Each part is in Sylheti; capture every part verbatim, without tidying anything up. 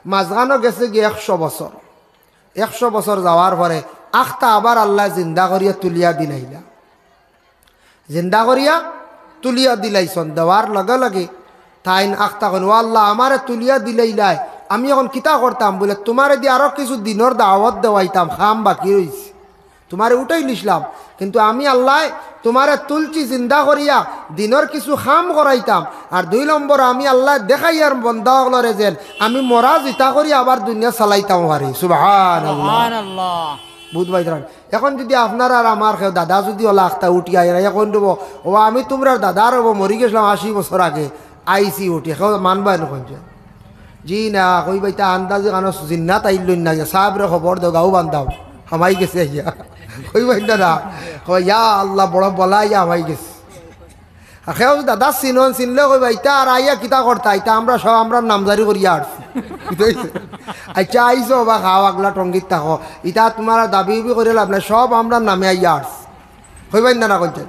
মাঝখানো গেছে গিয়া একশো বছর। একশো বছর যাওয়ার পরে আখতা আবার আল্লায় জিন্দা করিয়া তুলিয়া দিলাইলা। জিন্দা করিয়া তুলিয়া দিলাইছন। দেওয়ার লগে লগে তাইন আখতা কইন, "ও আল্লাহ, আমারে তুলিয়া দিলাইলায়, আমি অখন কিতা করতাম?" বুলে, "তুমারে দি আরো কিছু দিনর দাওয়াত দেওয়াইতাম, কাম বাকি রইছে।" তুমারে উঠাইলিছলাম, কিন্তু আমি আল্লায় তুমারে তুলছি জিন্দা করিয়া, দিনর কিছু কাম করাইতাম। আর দুই নম্বর, আমি আল্লায় দেখাইয়ার বন্দা অকলরে যেন আমি মরা জিতা করি আবার দুনিয়া চালাইতাম পারি। সুবহানাল্লাহ। সুবহানাল্লাহ। বুঝ পাইতরা? অখন যুদি আপনার আর আমার কেউ দাদা যুদি অলা আখতা উঠি আয় না, অখন দেব, "ও আমি তুমরার দাদার অব, মরি গেছলাম আশি বছর আগে, আইছি উঠি", কেউ মানবা না কইন যে? জি না, কইবা, "ইতা আন্দাজি কানো জিন্নাত আইল না, সাবরে খবর দেও, গাউ বান্দাও, হামাই গেছে আইয়া।" কইবা না, না। কইবা, "ইয়া আল্লাহ, বড় বলা আইয়া হামাই গেছে।" আর কেউ দাদা চিনইন, চিনলে কইবা, "ইতা আর আইয়া কিতা করতা? ইতা আমরা সব আমরার নামজারি করিয়া আটছি।" বুঝাইছে? আচ্ছা, আইছো বা খাও, আগলা টঙ্গিত থাকো। ইতা তুমার দাবি উবি করিয়া লাভ নাই, সব আমরার নামে আইয়া আটছে। কইবা না, না কইন যে?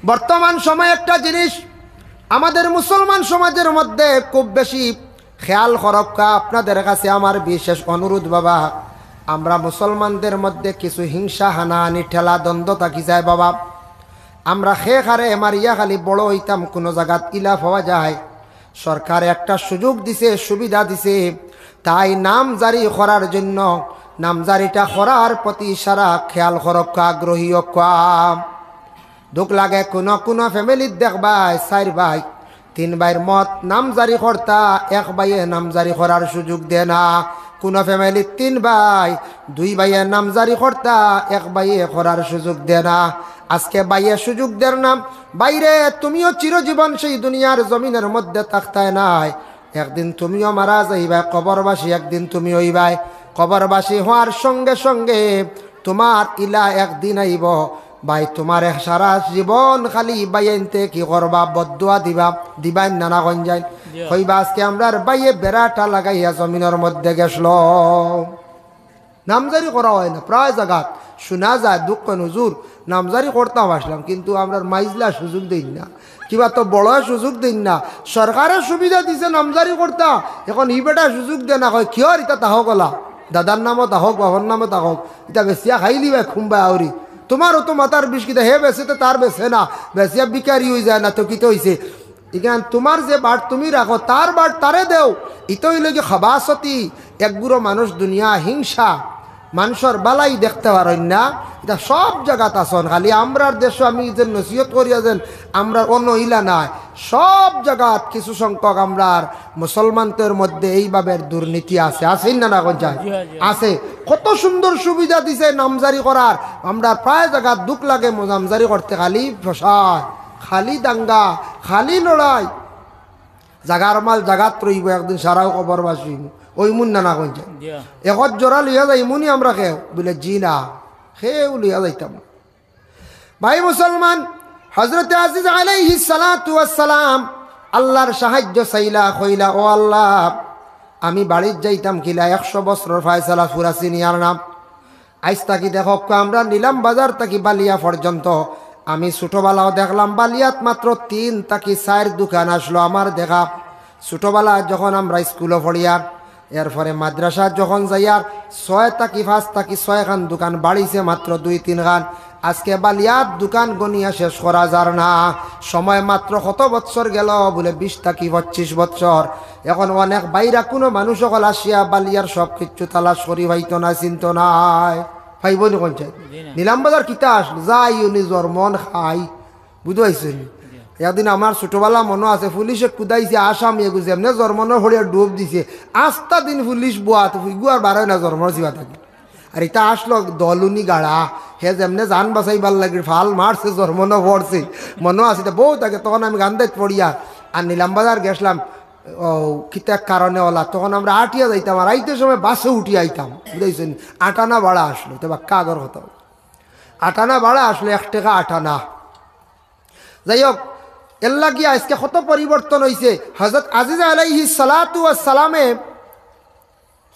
বর্তমান সময় একটা জিনিস আমাদের মুসলমান সমাজের মধ্যে খুব বেশি খেয়াল করউক্কা। আপনাদের কাছে আমার বিশেষ অনুরোধ বাবা, আমরা মুসলমানদের মধ্যে কিছু হিংসা, হানাহানি, ঠেলা দ্বন্দ্ব থাকি যায় বাবা। আমরা কে কারে মারিয়া খালি বড় অইতাম, কুনু জাগাত ইলা পাওয়া যায়। সরকারে একটা সুযোগ দিছে, সুবিধা দিছে, তাই নামজারি করার জন্য, নামজারিটা করার প্রতি সারা খেয়াল করউক্কা, আগ্রহী অউক্কা। দুখ লাগে কুনু কুনু ফ্যামিলিত দেখবায়, চাইর ভাই, তিন ভাইর মত নামজারি করতা, এক ভাইয়ে নামজারি করার সুযোগ দেয় না। কুনু ফ্যামিলিত তিন ভাই, দুই ভাইয়ে নামজারি করতা, এক ভাইয়ে করার সুযোগ দেয় না। আজকে ভাইয়ে সুযোগ দের না। ভাইরে, তুমিও চিরজীবন সেই দুনিয়ার জমিনের মধ্যে থাকতায় নায়। একদিন তুমিও মারা যাইবায়, কবরবাসী একদিন তুমি অইবায়। কবরবাসী হওয়ার সঙ্গে সঙ্গে তুমার ইলা একদিন আইবো, ভাই, তুমারে সারা জীবন খালি ভাইয়াইন্তে কি করবা, বদদোয়া দিবা, দিবাইন না, না কইন যাইন? জি। কইবা, "আজকে আমরার ভাইয়ে বেড়াটা লাগাইয়া জমিনর মধ্যে গেছলো।" নামজারি করা অয় না, প্রায় জাগাত শুনা যায়, "দুঃখ নুজুর, নামজারি করতাম আছলাম, কিন্তু আমরার মাইজলা সুযোগ দেইন না, কিবা তো বড় সুযোগ দেইন না, সরকারে সুবিধা দিছে নামজারি করতা, অখন ই বেটা সুযোগ দেয় না, কয়, কিয়র ইতা তাহক অলা, দাদার নামও তাহক, বাবার নামও তাহক, ইতা বেচিয়া খাইলিবায় খুম্বায় আউরি, তুমারও তো মাথার বিষ কিতা, হে বেচে তো তার বেচে না, বেচিয়া ভিখারি অইযায় না তো কিতা অইছে?" ইখান তুমার যে বাট তুমি রাখো, তার বাট তারে দেও। ইতা অইলো গি খাবাসতি, একগুরু মানুষ দুনিয়া হিংসা, মানষর বালাই দেখতে পারইন না। ইতা সব জাগাত আছইন, খালি আমরার দেশো আমি যে নসিহত করিয়া যেন আমরার অনো ইলা নায়, সব জাগাত কিছু সংখ্যক আমরার মুসলমানদের মধ্যে এইভাবে দুর্নীতি আছে, আছে না, না কইন যাইন? জি, জি। আছে। কত সুন্দর সুবিধা দিছে নামজারি করার, আমরার প্রায় জাগাত দুখ লাগে নামজারি করতে, খালি ফসাদ। খালি দাঙ্গা, খালি লড়াই। জাগার মাল জাগাত রইবো, একদিন সারাও কবরবাসী অইমু। অইমুন না, না কইন যাইন? জি। একত জোড়া লইয়া যাইমুনি আমরা কেউ? বুলে, "জি না, কেউ লইয়া যাইতাম না।" ভাই মুসলমান, হযরতে আজিজ আলাইহিস সালাতু ওয়াস সালাম আল্লাহর সাহায্য চাইলা, কইলা, "ও আল্লাহ, আমি বাড়িত যাইতাম কিলা, একশো বছরর ফয়সালা পুরা চিনিয়ার না।" আইজ থাকি দেখউক্কা, আমরা নিলাম বাজার থাকি বালিয়া পর্যন্ত, আমি ছোটবেলাও দেখলাম বালিয়াত মাত্র তিন থাকি চাইর দোকান আছলো আমার দেখা। ছোটবেলা যখন আমরা স্কুলো পড়িয়ার, এরপরে মাদ্রাসা যখন যাইয়ার, ছয় থাকি পাঁচ থাকি ছয়খান দোকান, বাড়িছে মাত্র দুই তিনখান। আজকে বালিয়াত দোকান গনিয়া শেষ করা যার না। সময় মাত্র কত বৎসর গেল, বুলে বিশ থাকি পঁচিশ বৎসর। এখন অনেক বাইরা কুনু মানুষ অকল আসিয়া বালিয়ার সব কিচ্ছু তালাশ করি পাইতো না, চিনতো নায়। পাইবো নি কইন যাইন? জি না। নিলাম বাজার কিতা আছলো? যাই উনি জরমন খাই। বুঝতে পারছো নি? জি। একদিন আমার ছোটবেলা মনো আছে, পুলিশে কুদাইছে আসামি এগু, যেমনে জরমনর হড়িয়া ডুব দিছে। আস্তা দিন পুলিশ বওয়াত, ইগু আর বারয় না জরমনর জিবা থাকি। আর ইতা আছলো দলুনি গাড়া, হে যেমনে জান বাঁচাইবার লাগি ফাল মারছে, জরমনো পড়ছে। মনো আছে, ইতা বউত আগে, তখন আমি গান্ধাইত পড়িয়ার। আর নিলাম বাজার গেছলাম, ও, কিতা কারণে অলা, তখন আমরা আটিয়া যাইতাম, আর আইতে সময় বাসে উঠিয়া আইতাম, বুঝাইছো নি? আটানা ভাড়া আছলো, তে বাক্কা আগর কথা। আটানা ভাড়া আছলো, এক টেকা আটানা। যাই হোক, এরলাগি আইজকে কত পরিবর্তন অইছে। হযরত আজিজ আলাইহিস সালাতু ওয়াস সালামে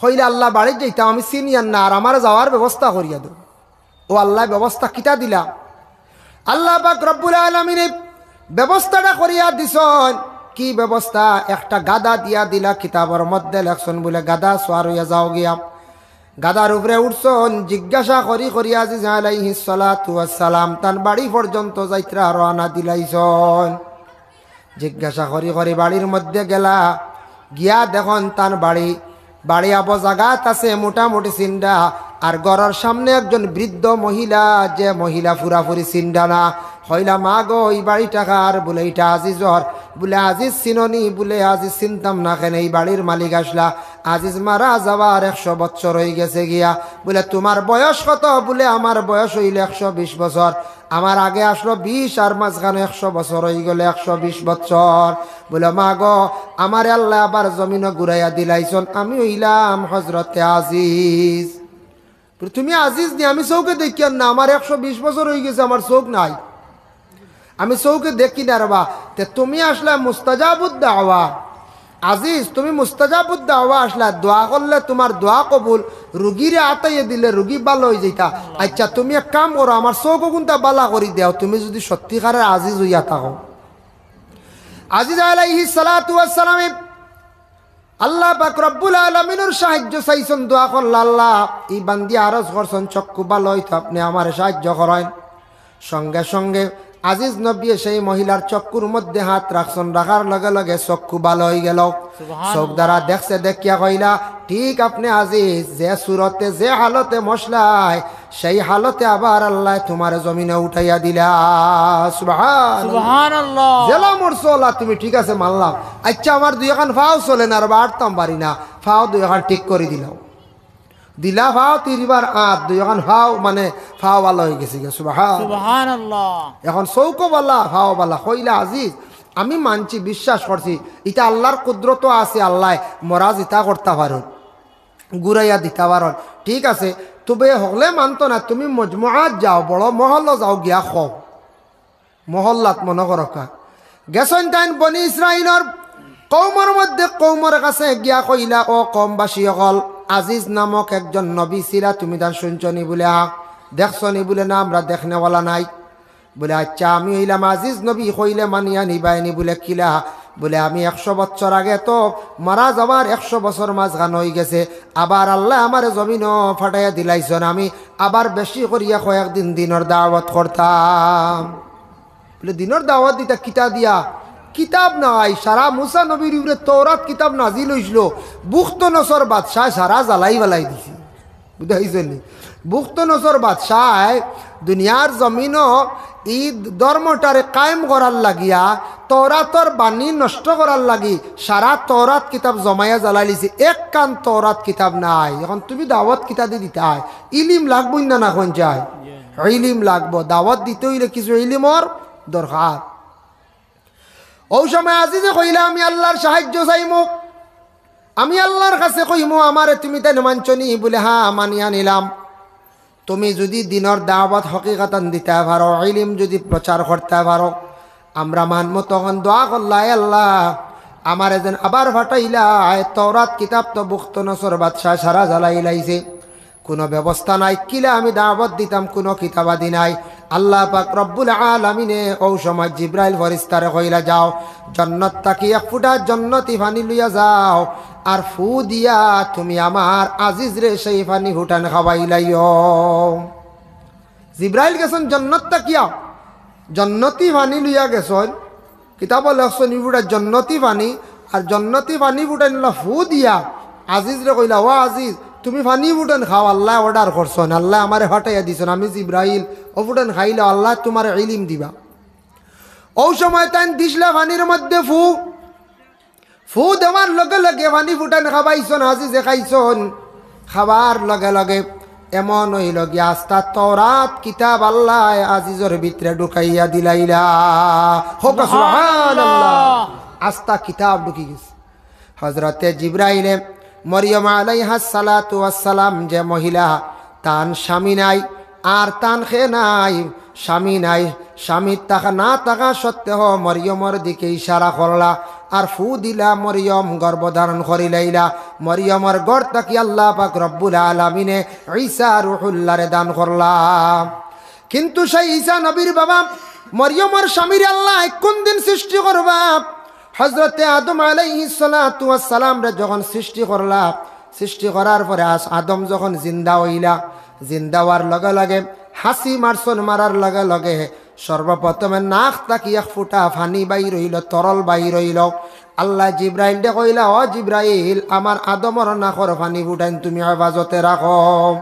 কইলা, "আল্লাহ, বাড়িত যাইতাম, আমি চিনিয়ার না, আর আমারে যাওয়ার ব্যবস্থা করিয়া দেও।" ও আল্লায় ব্যবস্থা কিতা দিলা? আল্লাহ পাক রব্বুল আলামিনে ব্যবস্থাটা করিয়া দিছইন। কি ব্যবস্থা? একটা গাধা দিয়া দিলা, কিতাবর মধ্যে লেখছইন বুলে গাধা সওয়ার অইয়া যাও গিয়া। গাধার উপরে উঠছইন, জিজ্ঞাসা করি করি আজিজ আলাইহিস সালাতু ওয়াস সালাম তান বাড়ি পর্যন্ত যাইত্রা রওয়ানা দিলাইছইন। জিজ্ঞাসা করি করি বাড়ির মধ্যে গেলা, গিয়া দেখইন তান বাড়ি, বাড়ি আবো জাগাত আছে মোটামুটি চিন্ডা, আর ঘরর সামনে একজন বৃদ্ধ মহিলা, যে মহিলা পুরাপুরি চিন্ডা না। কইলা, "মা গো, ই বাড়িটা কার?" বুলে, "ইটা আজিজর।" বুলে, "আজিজ চিনো নি?" বুলে, "আজিজ চিনতাম না কেনে, ই বাড়ির মালিক আছলা। আজিজ মারা যাওয়ার একশো বছর অইগেছে গিয়া।" বুলে, "তুমার বয়স কত?" বুলে, "আমার বয়স অইলো একশো বিশ বছর।" আমার আগে আছলো বিশ, আর মাঝখানো একশো বছর অইগেলো একশো বিশ বছর। বুলে, "মা গো, আমারে আল্লায় আবার জমিনো ঘুরাইয়া দিলাইছইন, আমি অইলাম হজরতে আজিজ।" বুলে, "তুমি আজিজ নি? আমি চউখে দেখিয়ার না, আমার একশো বিশ বছর অইগেছে, আমার চউখ নাই, আমি চউখে দেখি না রেবা।" তে তুমি আছলা মুস্তাজাবুদ দাওয়া। আজিজ, তুমি মুস্তাজাবুদ দাওয়া আছলা, দোয়া করলে তুমার দোয়া কবুল, রুগীরে আতাইয়া দিলে রুগী ভালা অইযাইতা। আইচ্ছা, তুমি এক কাম করো, আমার চউখ অগুনতা ভালা করি দেও, তুমি যুদি সত্যিকারের আজিজ অইয়া থাকো। আজিজ আলাইহিস সালাতু ওয়াস সালামে আল্লাহ পাক রব্বুল আলামিনর সাহায্য চাইছইন, দোয়া করলা, "আল্লাহ, ই বান্দি আরজ করছইন, চক্ষু ভালা অইতো, আপনে আমারে সাহায্য করইন।" সঙ্গে সঙ্গে আজিজ নবীয়ে সেই মহিলার চক্ষুর মধ্যে হাত রাখছইন, রাখার লগে লগে চক্ষু ভালা অইগেলো। সুবহানাল্লাহ। চউখ দ্বারা দেখছে, দেখিয়া কইলা, "ঠিক আপনে আজিজ যে সুরতে, যে হালতে মরছলায়, সেই হালতে আবার আল্লায় তুমারে জমিনো উঠাইয়া দিলা।" সুবহানাল্লাহ। সুবহানাল্লাহ। যেলা মরছো অলা তুমি ঠিক আছে, মানলাম। আইচ্ছা, আমার দুইখান পাও চলে না রেবা, আটতাম পারি না, পাও দুইখান ঠিক করি দিলাও। দিলা পাও তিরিবার আত, দুইখান পাও, মানে, পাও ভালা অইগেছে গি। সুবহান। সুবহানাল্লাহ। এখন চউখও ভালা, পাও ভালা। কইলা, "আজিজ, আমি মানছি, বিশ্বাস করছি, ইটা আল্লার কুদরতও আছে, আল্লায় মরা জিতা করতা পারইন, ঘুরাইয়া দিতা পারইন। ঠিক আছে, তবে হকলে মানতো না, তুমি মজমুআত যাও, বড় মহল্লো যাও, গিয়া কও।" মহল্লাত মনো করউক্কা। গেছইন তাইন বনি ইসরাইলর কওমর মধ্যে, কওমর কাছে গিয়া কইলা, "ও কওমবাসী অকল, আজিজ নামক একজন নবী ছিলা, তুমি তান শুনছো নি?" বুলে, "আ, দেখছো নি?" বুলে, "না, আমরা দেখনেওয়ালা নায়।" বুলে, "আইচ্ছা, আমি অইলাম আজিজ নবী, কইলে মানিয়া নিবায় নি?" বুলে, "কিলা?" বুলে, "আমি একশো বছর আগে তো মারা যাওয়ার একশো বছর মাঝখান অইগেছে, আবার আল্লায় আমারে জমিনো ফাটাইয়া দিলাইছইন, আমি আবার বেশি করিয়া কয়েকদিন দিনর দাওয়াত করতাম।" বুলে, "দিনর দাওয়াত দিতা কিতা দিয়া?" কিতাব নাই, সারা মুসা নবীর উপরে তওরাত কিতাব নাজিল অইছিল, বুখতনছর বাদশায় সারা জ্বালাই ফালাই দিছে। বুঝাইছইন নি? বুখতনছর বাদশায় দুনিয়ার জমিনো ই ধর্মটারে কায়েম করার লাগিয়া, তওরাতর বাণী নষ্ট করার লাগি সারা তওরাত কিতাব জমাইয়া জ্বালাইলিছে, একখান তওরাত কিতাব নাই। এখন তুমি দাওয়াত কিতা দি দিতায়? ইলিম লাগবো না, না কোন যায়? ইলিম লাগবো। দাওয়াত দিতে অইলে কিছু ইলিমর দরকার। অউ সময় আজিজে কইলা, "আমি আল্লার সাহায্য চাইমু, আমি আল্লার কাছে কইমু, আমারে তুমি তাইন মানছো নি?" বুলে, "হ্যাঁ, মানিয়া নিলাম। তুমি যুদি দিনর দাওয়াত হকিকতান দিতা পারো, ইলিম যুদি প্রচার করতা পারো, আমরা মানমু।" তখন দোয়া করলা, "এ আল্লাহ, আমারে যেন আবার ফাটাইলায়, তওরাত কিতাব তো বুখতনছর বাদশায় সারা জ্বালাইলাইছে।" কুনু ব্যবস্থা নাই, কিলা আমি দাওয়াত দিতাম, কুনু কিতাবাদি নাই। আল্লাহ পাক রব্বুল আলামিনে অউ সময় জিব্রাইল ফিরিস্তারে কইলা, "যাও, জন্নত থাকি এক ফুটা জন্নতি পানি লইয়া যাও, আর ফু দিয়া তুমি আমার আজিজরে সেই পানি ফুটান খাওয়াইলাইও।" জিব্রাইল গেছইন জন্নত থাকিয়া, জন্নতি পানি লইয়া গেছইন। কিতাবো লেখছইন, ই ফুটা জন্নতি পানি, আর জন্নতি পানি ফুটাইন অলা ফু দিয়া আজিজরে কইলা, "ও আজিজ, তুমি পানি ফুটান খাও, আল্লায় order করছইন, আল্লায় আমারে ফাটাইয়া দিছইন, আমি জিব্রাইল, অউ ফুটান খাইলাও, আল্লায় তুমারে ইলিম দিবা।" অউ সময় তাইন দিছলা পানির মধ্যে ফু, ফু দেওয়ার লগে লগে পানি ফুটান খাবাইছইন, আজিজে খাইছইন। খাবার লগে লগে এমন অইলো গিয়া আস্তা তওরাত কিতাব আল্লায় আজিজর ভিতরে ঢুকাইয়া দিলাইলা। কউক্কা সুবহানাল্লাহ। সুবহানাল্লাহ। আস্তা কিতাব ঢুকি গেছে। হজরতে জিব্রাইলে মরিয়ম আলাইহাস সালাতু ওয়াস সালাম যে মহিলা, তান স্বামী নাই, আর তান কে নাই, স্বামী নাই, স্বামী থাকা না থাকা সত্ত্বেও মরিয়মর দিকে ইশারা করলা, আর ফু দিলা, মরিয়ম গর্ভ ধারণ করিলাইলা। মরিয়মর গর্ভ থাকি আল্লাহ পাক রব্বুল আলামিনে ঈসা রুহুল্লাহরে দান করলা। কিন্তু সেই ঈসা নবীর বাবা মরিয়মর স্বামীরে আল্লায় কুন দিন সৃষ্টি করবা? হজরতে আদম আলাইহিস সালাতু ওয়াস সালামরে যখন সৃষ্টি করলা, সৃষ্টি করার পরে আস-, আদম যখন জিন্দা অইলা, জিন্দা অওয়ার লগে লগে হাছি মারছন, মারার লগে লগে সর্বপ্রথমে নাক থাকি এক ফুটা পানি বাইর অইলো, তরল বাইর অইলো। আল্লায় জিব্রাইলরে কইলা, "ও জিব্রাইল, আমার আদমর নাকর পানি ফুটাইন তুমি হেফাজতে রাখো।"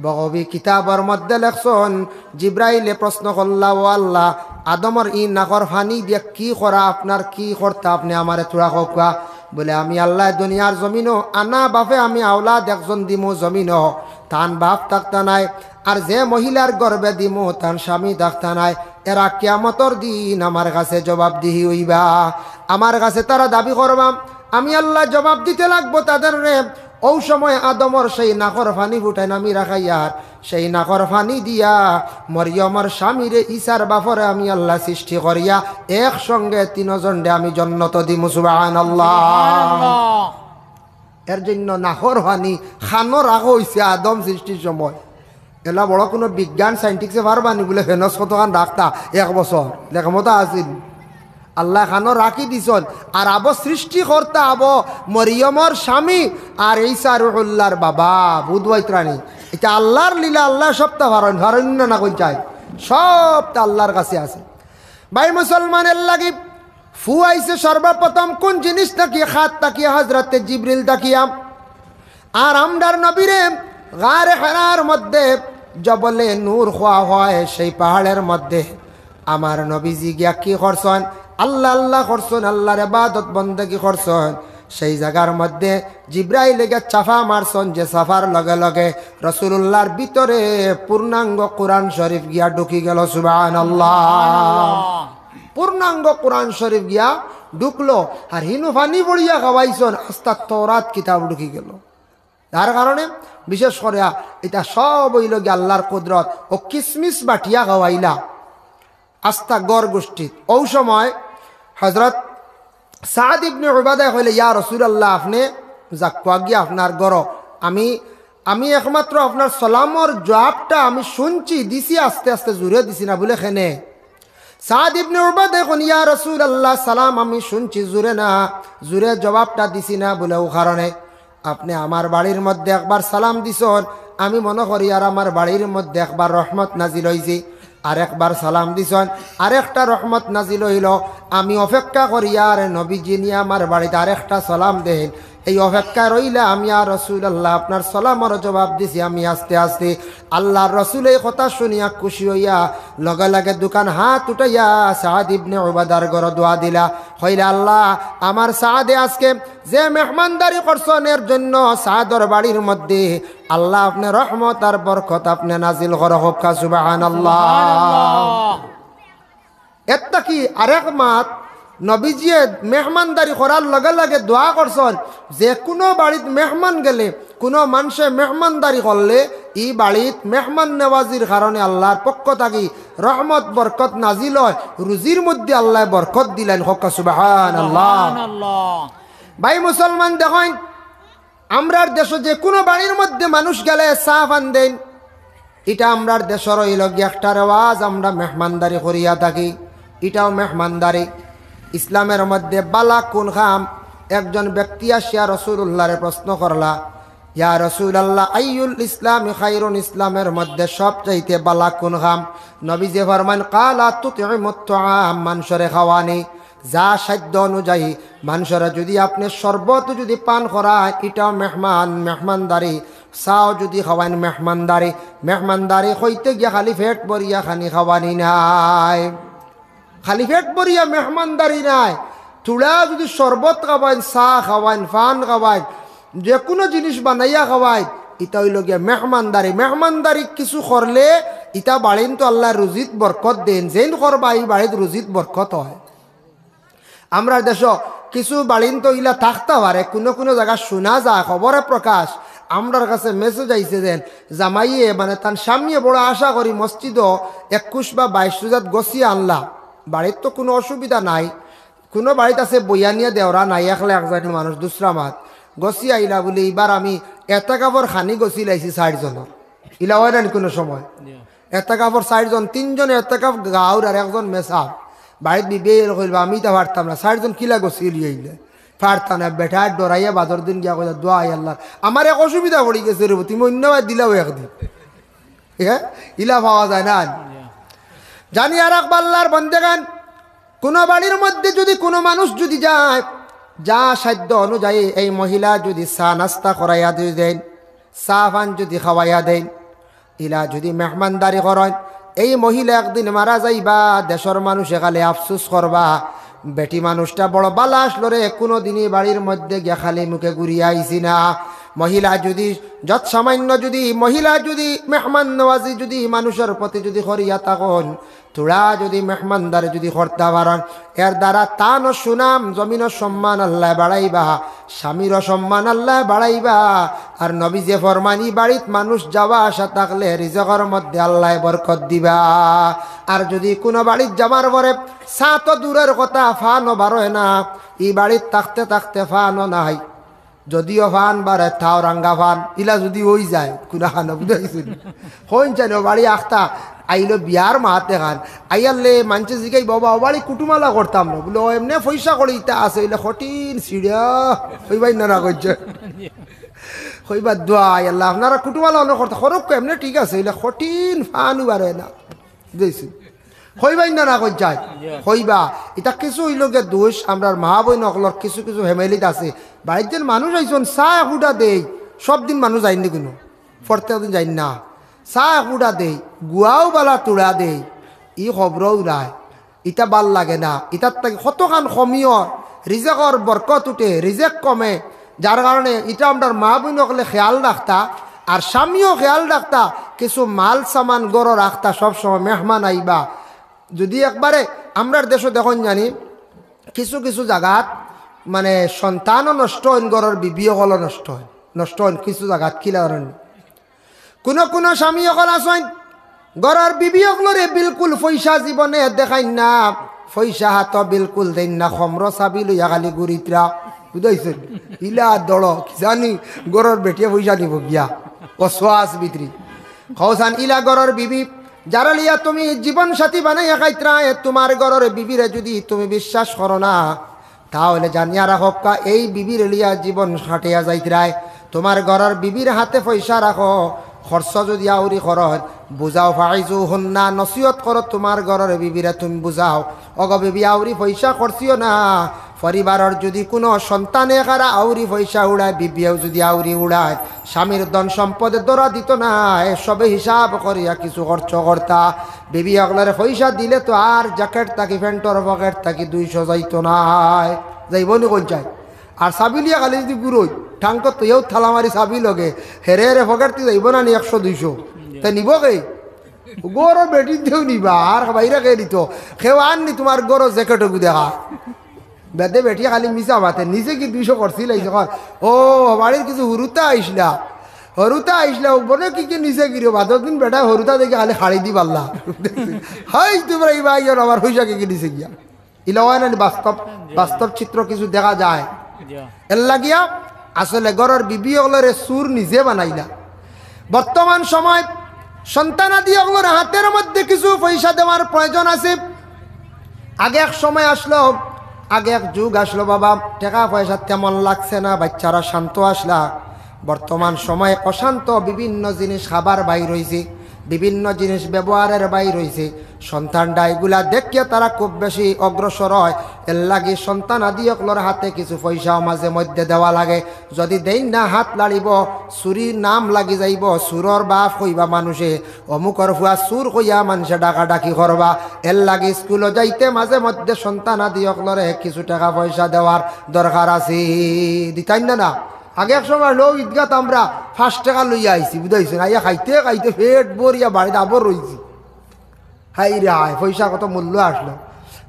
বগবী কিতাবর মধ্যে লেখছন, জিব্রাইলে প্রশ্ন করলা, "ও আল্লাহ, আদমর ই নাকর পানি দিয়া কি করা আপনার, কি করতা আপনে আমারে থুড়া কউক্কা।" বলে, "আমি আল্লায় দুনিয়ার জমিনো আনা বাপে আমি আওলাদ একজন দিমু জমিনো, তান বাপ থাকতা নায়, আর যে মহিলার গর্ভে দিমু তান স্বামী থাকতা নায়, এরা কিয়ামতর দিন আমার কাছে জবাবদিহি অইবা, আমার কাছে তারা দাবি করবা, আমি আল্লায় জবাব দিতে লাগবো তাদেররে।" অউ সময় আদমর সেই নাকর পানি ফুটাইন আমি রাখাইয়ার, সেই নাকর পানি দিয়া মরিয়মর স্বামীরে, ঈসার বাপরে আমি আল্লায় সৃষ্টি করিয়া একসঙ্গে তিনজনরে আমি জন্নতো দিমু। সুবহানাল্লাহ। এর জন্য নাকর পানি কানো রাখা অইছে আদম সৃষ্টির সময়। এলা বড় কুনু বিজ্ঞান সায়েন্টিস্টে পারবা নি বুলে ফেনস কতখান রাখতা এক বছর, লেখমতা আছিল। আল্লায় কানো রাখি দিছন। আর আবো সৃষ্টিকর্তা আবো মরিয়মর স্বামী আর ঈসা রুহুল্লাহর বাবা, বুধ বাইত্রানি। ইটা আল্লাহর লীলা, আল্লায় সবতা পারইন, পারইন না, না কইন চাই, সবতা আল্লাহর কাছে আছে। ভাই মুসলমান, এর লাগি ফু আইছে সর্বপ্রথম কুন জিনিস থাকিয়া? খাত থাকিয়া, হজরতে জিব্রিল থাকিয়া। আর আমরার নবীরে গারে হেরার মধ্যে জবলে নূর কওয়া হয়, সেই পাহাড়ের মধ্যে আমার নবীজি গিয়া কি করছন? আল্লাহ আল্লাহ করছন, আল্লাহর ইবাদত বন্দেগি করছন। সেই জাগার মধ্যে জিব্রাইলে গিয়া চাফা মারছন, যে চাফার লগে লগে রাসূলুল্লাহর ভিতরে পূর্ণাঙ্গ কোরআন শরীফ গিয়া ঢুকি গেল। সুবহানাল্লাহ। পূর্ণাঙ্গ কোরআন শরীফ গিয়া ঢুকলো। আর হিনু পানি পড়িয়া খাওয়াইছন, আস্তা তওরাত কিতাব ঢুকি গেল। যার কারণে বিশেষ করিয়া ইটা সব অইলো গিয়া আল্লাহর কুদরত। ও কিসমিস বাটিয়া খাওয়াইলা আস্তা ঘর গোষ্ঠীত। অউ সময় হজরত সাদ ইবনে উবাদায় কইলে, "ইয়া রাসূলুল্লাহ, আপনে যাউক্কা গিয়া আপনার ঘরো, আমি, আমি একমাত্র আপনার সালামর জবাবটা আমি শুনছি, দিছি আস্তে আস্তে, জুরে দিছি না।" বুলে, "কেনে?" সাদ ইবনে উবাদায় কইন, "ইয়া রাসূলুল্লাহ, সালাম আমি শুনছি জুরে না, জুরে জবাবটা দিছি না।" বুলে, "অউ কারণে আপনে আমার বাড়ির মধ্যে একবার সালাম দিছন, আমি মনো করি আর আমার বাড়ির মধ্যে একবার রহমত নাজিল অইছে, আরেকবার সালাম দিছন, আরেকটা রহমত নাজিল অইলো। আমি অপেক্ষা করি আর নবীজি নি আমার বাড়িত আরেকটা সালাম দেইন, এই অপেক্ষায় রইলাম। ইয়া রাসূলুল্লাহ, আপনার সালামর জবাব দিছি আমি আস্তে আস্তে।" আল্লাহর রাসূল এই কথা শুনিয়া খুশি অইয়া লগে লগে দুখান হাত উঠাইয়া সাদ ইবনে উবাদার ঘরো দোয়া দিলা, কইলা, "আল্লাহ, আমার সাদে আজকে যে মেহমানদারি করছন, এর জন্য সাদর বাড়ির মধ্যে আল্লাহ আপনে রহমত আর বরকত আপনে নাজিল করো।" কউক্কা সুবহানাল্লাহ। এর থাকি আরেক মাত, নবীজিয়ে মেহমানদারি করার লগে লগে দোয়া করছন, যে কুনু বাড়িত মেহমান গেলে, কুনু মানষে মেহমানদারি করলে, ই বাড়িত মেহমান নেওয়াজির কারণে আল্লাহর পক্ষ থাকি রহমত বরকত নাজিল অয়, রুজির মধ্যে আল্লায় বরকত দিলাইন। কউক্কা সুবহানাল্লাহ। সুবহানাল্লাহ। ভাই মুসলমান, দেখইন, আমরার দেশো যে কুনু বাড়ির মধ্যে মানুষ গেলে চা পান দেইন, ইটা আমরার দেশর অইলো গিয়া একটা রেওয়াজ, আমরা মেহমানদারি করিয়া থাকি, ইটাও মেহমানদারি। ইসলামের মধ্যে বালা কুন কাম? একজন ব্যক্তি আসিয়া রাসূলুল্লাহরে প্রশ্ন করলা, "ইয়া রাসূলুল্লাহ, আইয়ুল ইসলামি খায়রুন, ইসলামের মধ্যে সবচাইতে বালা কুন কাম?" নবীজি ফরমাইন, "ক্বালা তুতইমুত তাআম, মানষরে খাওয়ানি।" যা সাধ্য অনুযায়ী মানষরে যুদি আপনে শরবত যুদি পান করাইন, ইটাও মেহমান, মেহমানদারি। চাও যুদি খাওয়াইন, মেহমানদারি। মেহমানদারি কইতে গিয়া খালি পেট ভরিয়া খানি খাওয়ানি নায়, খালি পেট ভরিয়া মেহমানদারি নায়। থুড়া যুদি শরবত খাওয়াইন, চা খাওয়াইন, পান খাওয়াইন, যে কুনু জিনিস বানাইয়া খাওয়াইন, ইটা অইলো গিয়া মেহমানদারি। মেহমানদারি কিছু করলে ইতা বাড়িন তো আল্লায় রুজিত বরকত দেইন, যেইন করবা ই বাড়িত রুজিত বরকত অয়। আমরার দেশো কিছু বাড়িন তো ইলা থাকতা পারে, কুনু কুনু জাগাত শুনা যায়, খবরে প্রকাশ, আমরার কাছে message আইছে যেন জামাইয়ে, মানে, তান স্বামীয়ে বড় আশা করি মসজিদো একুশ বা বাইশ রুজাত গছিয়া আনলা। বাড়িত তো কুনু অসুবিধা নাই, কুনু বাড়িত আছে বইয়া নিয়া দেওরা নাই, একলা একজন মানুষ, দুসরা মাত গছিয়া আইলা বুলে, "ইবার আমি এতেকাফর খানি গছিলাইছি চাইরজনর।" ইলা অয় না নি কুনু সময়? এতেকাফর চাইরজন, তিনজন এতেকাফ গাউর আর একজন মেসাব। বাড়িত বিবিয়ে কইল বা, "আমি ইতা পারতাম না, চাইরজন কিলা গছিলিয়া আইলে।" পারতা না, বেটায় ডরাইয়া বাদর দিন গিয়া কইলা, "দোয়া আল্লাহ, আমার এক অসুবিধা পড়ি গেছে রে, তুমি অন্য বার দিলাও একদিন।" হ্যাঁ, ইলা পাওয়া যায় না। জানি আর এক আল্লাহর বন্দেগান, কোনো বাড়ির মধ্যে যদি কোনো মানুষ যদি যায়, যা সাধ্য অনুযায়ী এই মহিলা যদি চা নাস্তা করাইয়া দিয়ে দেন, চা পান যদি খাওয়াইয়া দেন, ইলা যদি মেহমানদারি করইন, এই মহিলা একদিন মারা যাইবা, দেশর মানুষে খালি আফসোস করবা, "বেটি মানুষটা বড় বালা আসলো রে, কুনুদিনই বাড়ির মধ্যে গিয়া খালি মুখে ঘুরিয়া আইছি না।" মহিলা যদি যৎসামান্য যদি, মহিলা যদি মেহমান নওয়াজি যদি মানুষর প্রতি যদি করিয়া থাকইন, থুড়া যদি মেহমানদারি যদি করতা পারইন, এর দ্বারা তানও সুনাম, জমিনর সম্মান আল্লায় বাড়াইবা, স্বামীরও সম্মান আল্লায় বাড়াইবা। আর নবীজিয়ে ফরমাইন, ই বাড়িত মানুষ যাওয়া আসা থাকলে রিজকর মধ্যে আল্লায় বরকত দিবা। আর যদি কুনু বাড়িত যাওয়ার পরে চা তো দূরর কথা, পানও বারয় না, ই বাড়িত থাকতে থাকতে পানও নাই, যদিও পান বারয় তাও রাঙ্গা পান, ইলা যদি অইযায় কুনু খানো, বুঝাইছি নি? কইন জানো বাড়ি আখতা আইলো বিয়ার মাত এখান, আইয়ারলে মানষে জিগাইবা, "বাবা, ও বাড়ি কুটুমালা করতাম না।" বুলে, "ও এমনে পয়সা কড়ি ইতা আছে, অইলে কঠিন ছিড়া।" কইবায় না, না কইছে? কইবা, "দোয়া আল্লাহ, আপনারা কুটুমালা অনো করতা, খরক এমনে ঠিক আছে, অইলে কঠিন পানও বারয় না।" বুঝাইছি? কইবায় না, না কইন চাই? কইবা। ইতা কিছু অইলো গিয়া দোষ আমরার মা বইন অকলর কিছু কিছু ফ্যামিলিত আছে। বাড়িত যেন মানুষ আইছইন, চা এক ফুটা দেই, সব দিন মানুষ যাইন নি কুনু? প্রত্যেক দিন যাইন না। চা এক ফুটা দেই, গুয়াও বালা তুড়া দেই, ই খবরও নাই। ইতা বালা লাগে না। ইতার থাকি কতখান কমিও, রিজেকর বরকত উঠে, রিজেক কমে, যার কারণে ইতা আমরার মা বইন অকলে খেয়াল রাখতা, আর স্বামীও খেয়াল রাখতা, কিছু মাল সামান ঘরো রাখতা, সব সময় মেহমান আইবা। যদি একবারে আমরার দেশো দেখইন জানি, কিছু কিছু জাগাত মানে সন্তানও নষ্ট অইন, ঘরর বিবি অকলও নষ্ট অইন, নষ্ট অইন কিছু জাগাত, কিলা কারণে? কুনু কুনু স্বামী অকল আছইন, ঘরর বিবি অকলরে বিলকুল পয়সা জীবনে দেখাইন না, পয়সা হাতো বিলকুল দেইন না, খমরো চাবি লইয়া খালি ঘুরিত্রা, বুঝাইছইন? ইলা দড়, কি জানি ঘরর বেটিয়ে পয়সা নিবো গিয়া, অসওয়াস ভিতরি। কওছাইন ইলা ঘরর বিবি, যারে লইয়া তুমি জীবন সাথী বানাইয়া খাইত্রায়, তুমার ঘরর বিবিরে যদি তুমি বিশ্বাস করো না, তাহলে জানিয়া রাখউক্কা, এই বিবিরে লইয়া জীবন কাটাইয়া যাইত্রায়। তুমার ঘরর বিবির হাতে পয়সা রাখো, খরচ যদি আউরি করইন, বুঝাও, ফাইজুহুন্না, নসিহত করো, তুমার ঘরর বিবিরে তুমি বুঝাও, "ওগো বিবি, আউরি পয়সা খরচিও না।" পরিবারর যদি কুনু সন্তানে কারা আউরি পয়সা উড়ায়, বিবিয়েও যদি আউরি উড়ায়, স্বামীর ধন সম্পদে ধরা দিত না, এ সবে হিসাব করিয়া কিছু খরচ করতা। বিবি অকলরে পয়সা দিলে তো আর জ্যাকেট থাকি, প্যান্টর পকেট থাকি দুইশো যাইতো নায়। যাইবো নি কইন চাই? আর চাবি লইয়া খালি যদি ঘুরইন, ঠাঙ্কত তো ইয়েও থালা মারি চাবি লগে, হেরে হেরে পকেট থাকি যাইবো না নি একশো দুইশো? তে নিবো কে? ঘরর বেটিন্তেউ নিবা, আর বাইরে কে নিতো? কেউ আর নি তুমার ঘরর জ্যাকেট ওগু দেখা। বেদে বেটিয়ে খালি মিছা মাতে, নিজে কি দুইশো খরচিলাইছে, কর, "ও, বাড়িত কিছু হুরুতা আইছলা, হুরুতা আইছলা, ও বনে কি কি নিছে গিরো?" বাদর দিন বেটায় হুরুতা দেখি খালি খাড়ি দি পাল্লা। "হাই তুমরা, ই ভাই আর আমার পয়সা কি কি নিছে গিয়া।" ইলা অয় না নি বাস্তব, বাস্তব চিত্র কিছু দেখা যায়। এর লাগিয়া আসলে ঘরর বিবি অকলরে চুর নিজে বানাইলা। বর্তমান সময় সন্তানাদি অকলর হাতের মধ্যে কিছু পয়সা দেওয়ার প্রয়োজন আছে। আগে এক সময় আছলো, আগে এক যুগ আছলো বাবা, টেকা পয়সা তেমন লাগছে না, বাইচ্চারা শান্ত আছলা। বর্তমান সময় অশান্ত, বিভিন্ন জিনিস খাবার বাইর অইছে, বিভিন্ন জিনিস ব্যবহারের বাইর অইছে। সন্তানরা ইগুলা দেখিয়া তারা খুব বেশি অগ্রসর অয়। এর লাগি সন্তানাদি অকলর হাতে কিছু পয়সাও মাঝে মধ্যে দেওয়া লাগে। যদি দেইন না, হাত লাড়িবো, চুরির নাম লাগি যাইবো, চুরর বাপ কইবা মানুষে, "অমুকর ফুয়া চুর" কইয়া মানষে ডাকাডাকি করবা। এর লাগি স্কুলো যাইতে মাঝে মধ্যে সন্তানাদি অকলরে কিছু টেকা পয়সা দেওয়ার দরকার আছে। দিতাইন না, না? আগে এক সময় অউ ইদগাত আমরা পাঁচ টেকা লইয়া আইছি, বুঝাইছইন? আইয়া খাইতে খাইতে পেট ভরিয়া বাড়িত আবর রইছি। হায় রে হায়, পয়সার কত মূল্য আছলো।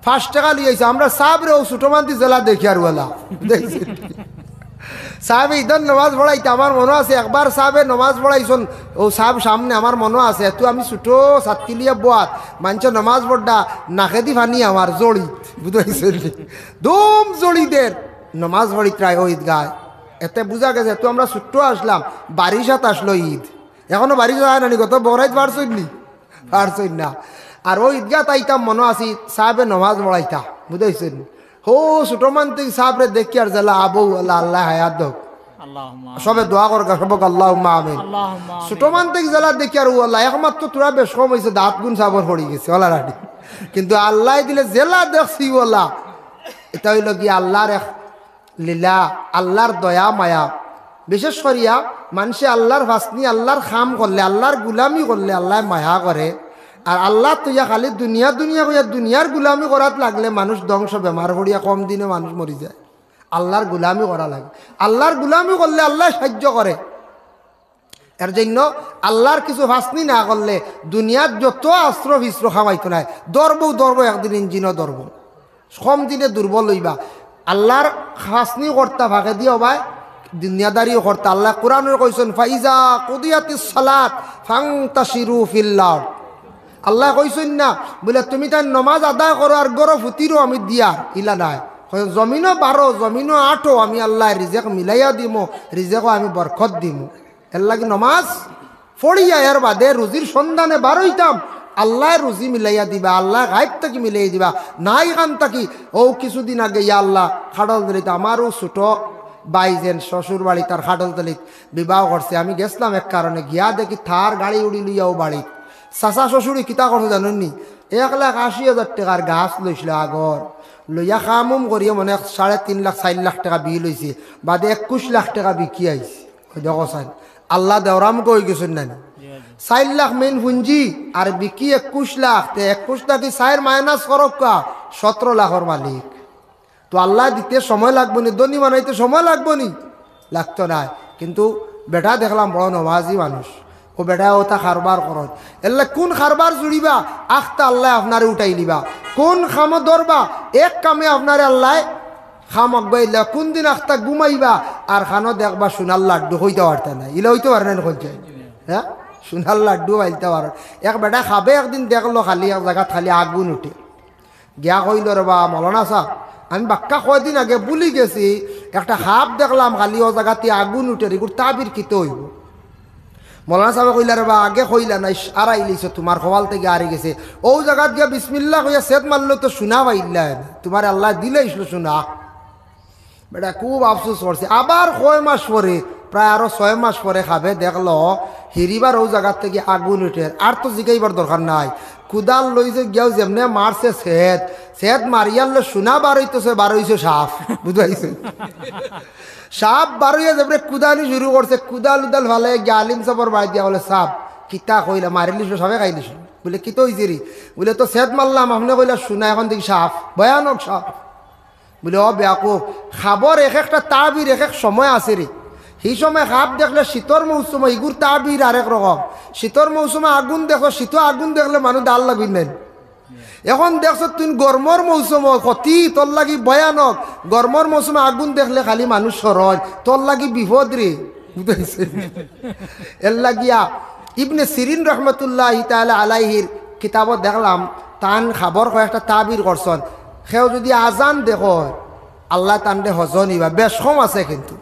পাঁচ টেকা লইয়া আইছি, আমরা সাবরে অউ ছুটো মান্তি জেলা দেখিয়ার ওয়ালা। সাবে ইদর নমাজ পড়াইতা, আমার মনো আছে, একবার সাবে নমাজ পড়াইছইন, অউ সাব সামনে আমার মনো আছে, এতু আমি ছুটো ছাত্তি লইয়া বওয়াত, মানষে নমাজ পড়রা, নাকেদি পানি আমার জড়িত, বুঝাইছইন? দুম জড়িতর নমাজ পড়িত্রায় অউ ইদগায়। এতে বুঝা গেছে, এতু আমরা ছুটো আছলাম, বারিশাত আছলো ইদ। এখনো বারিশাত আয় না নি, গত বকরাইত পারছইন নি? পারছইন না। আর অউ ইদগাত আইতাম মনো আছে, সাবে নমাজ পড়াইতা, বুঝাইছইন? হউ ছোট মান থাকি সাবরে দেখিয়ার যেলা আবু আল্লাহ, আল্লায় হায়াত দেউক। সবে দোয়া করউক্কা, সবক আল্লাহুম্মা আমিন। ছোট মান থাকি যেলা দেখিয়ার অউ আল্লাহ, একমাত্র থুড়া বেশকম অইছে, দাঁত গুন সাবর পড়ি গেছে, অলা রাডি। কিন্তু আল্লায় দিলে যেলা দেখছি অলা, ইটা অইলো গিয়া আল্লার এক লীলা, আল্লার দয়া মায়া। বিশেষ করিয়া মানষে আল্লার ফাসনি, আল্লার কাম করলে, আল্লার গুলামি করলে আল্লায় মায়া করে। আর আল্লার থইয়া খালি দুনিয়া দুনিয়া কইয়া দুনিয়ার গুলামি করাত লাগলে মানুষ ধ্বংস, বেমার পড়িয়া কম দিনে মানুষ মরি যায়। আল্লার গুলামি করা লাগে। আল্লার গুলামি করলে আল্লায় সাইয্য করে। এর জন্য আল্লার কিছু ফাসনি না করলে দুনিয়াত যত আস্ত্র-ফিস্ত্র কাম আইতো নায়। ধরবো, ধরবো, একদিন ইঞ্জিনও ধরবো। কম দিনে দুর্বল অইবা। আল্লার ফাসনি করতা ফাঁকে দিয়া অবায় দুনিয়াদারিও করতা। আল্লায় কোরআনর কইছইন, "ফাইজা কুদিয়াতিস সালাত ফান্তাশিরু ফিল আরদ।" আল্লায় কইছইন না বুলে, "তুমি তাইন নমাজ আদায় করো আর ঘরো ফুতিরো আমি দিয়ার", ইলা নায়। কইছইন, "জমিনো বারো, জমিনো আটো, আমি আল্লায় রিজেক মিলাইয়া দিমু, রিজেকো আমি বরকত দিমু।" এরলাগি নমাজ পড়িয়া এর বাদে রুজির সন্ধানে বারইতাম, আল্লায় রুজি মিলাইয়া দিবা, আল্লায় গাইব থাকি মিলাইয়া দিবা। না ইখান থাকি, অউ কিছুদিন আগে, ইয়া আল্লাহ, খাটলতলিত আমারও ছোট ভাই যেন শ্বশুর বাড়ি, তার খাটলতলিত বিবাহ করছে। আমি গেছলাম এক কারণে, গিয়া দেখি তার গাড়ি উড়ি লইয়াও বাড়িত। চাচা শ্বশুরে কিতা করছে জানইন নি? এক লাখ আশি হাজার টেকার গাছ লইছিল আগর, লইয়া কাম-উম করিয়া মনে অয় সাড়ে তিন লাখ, চাইর লাখ টেকা বিল অইছে, বাদে একুইশ লাখ টেকা বিকি আইছে। অউ দেখো চাইন, আল্লাহ দেওরাম কই গেছইন না নি? চাইর লাখ মেইন পুঞ্জি আর বিকি একুইশ লাখ, তে একুইশ থাকি চাইর মাইনাস করউক্কা, সতরো লাখর মালিক। তো আল্লায় দিতে সময় লাগবো নি, ধনী বানাইতে সময় লাগবো নি? লাগতো নায়। কিন্তু বেটা দেখলাম বড় নমাজি মানুষ, অউ বেটায় অতা কারবার করইন। এরলাগি কুন কারবার জুড়িবা, আখতা আল্লায় আপনারে উঠাইলিবা। কুন কামো ধরবা, এক কামে আপনারে আল্লায় কাম আগুয়াইলা। কুনদিন আখতা ঘুমাইবা আর কানো দেখবা সোনার লাড্ডু, কইতা পারতা নায়, ইলা অইতো পারে না নি? কইছে, হ্যাঁ, সোনার লাড্ডু পাইলতা পারো। এক বেটা খাবে একদিন দেখলো খালি এক জাগাত খালি আগুন উঠে। গিয়া কইলো, "রে বা মৌলানা সাব, আমি বাক্কা কয়দিন আগে ভুলি গেছি, একটা খাব দেখলাম খালি অউ জাগাতে আগুন উঠের, ইগুর তাবির কিতা অইবো?" মৌলানা সাবে কইলা, "রে বা, আগে কইলা না, ইশ, আরাইলিছো, তুমার কপাল থাকি আরি গেছে। অউ জাগাত গিয়া বিসমিল্লাহ কইয়া ছেদ মারলে তো সোনা পাইলায় না, তুমারে আল্লায় দিলাইছিল সোনা।" বেটা খুব আফসোস করছে। আবার কয় মাস পরে, প্রায় আরো ছয় মাস পরে খাবে দেখলো, হিরিবার অউ জাগাত থাকি আগুন উঠের। আর তো জিগাইবার দরকার নাই, কুদাল লইছে গিয়াও যেমনে মারছে ছেদ, ছেদ মারিয়ারলে সোনা বারইতেছে, বারইছে সাপ, বুঝাইছে? সাপ বারইয়া যেমনে কুদানি শুরু করছে, কুদাল উদাল ফালাই গিয়া আলিম সাবর বাড়িত গিয়া কইলো, "সাব, কিতা কইলা, মারিলিছো, সাপে খাইলিছো।" বুলে, "কিতা অইছে রে?" বুলে, "তো ছেদ মারলাম, আপনে কইলা সোনা, এখন দেখি সাপ, ভয়ানক সাপ।" বুলে, "ও বেয়াকুফ, খাবর এক একটা তাবির এক এক সময় আছে রে। হি সময় খাব দেখলে শীতর মৌসুমো ইগুর তাবির আরেক রকম। শীতর মৌসুমো আগুন দেখো, শীতো আগুন দেখলে মানুষ দার লাগইন নায়। এখন দেখছো তুই গরমর মৌসুমো ক্ষতি তোর লাগি ভয়ানক, গরমর মৌসুমো আগুন দেখলে খালি মানুষ সরইন, তোর লাগি বিপদ রে।" বুঝাইছে? এরলাগিয়া ইবনে সিরিন রহমতুল্লাহি তাআলা আলাইহির কিতাবো দেখলাম, তান খাবর কয়েকটা তাবির করছইন। কেউ যুদি আজান দেখো, আল্লায় তানরে হজো নিবা, বেশকম আছে কিন্তু।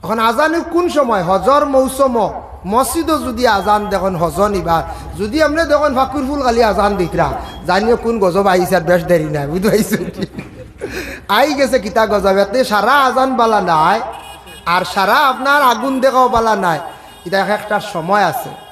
এখন আজান কুন সময়? হজর মৌসুমো মসজিদো যুদি আজান দেখইন, হজো নিবা। যুদি এমনে দেখইন ফাকুর ফুল খালি আজান দিতরা, জানিও কুন গজব আইছে, আর বেশ দেরি নাই, বুঝাইছো? আই গেছে কিতা গজব, এতে সারা আজান বালা নায়, আর সারা আপনার আগুন দেখাও বালা নায়। ইটা এক একটা সময় আছে।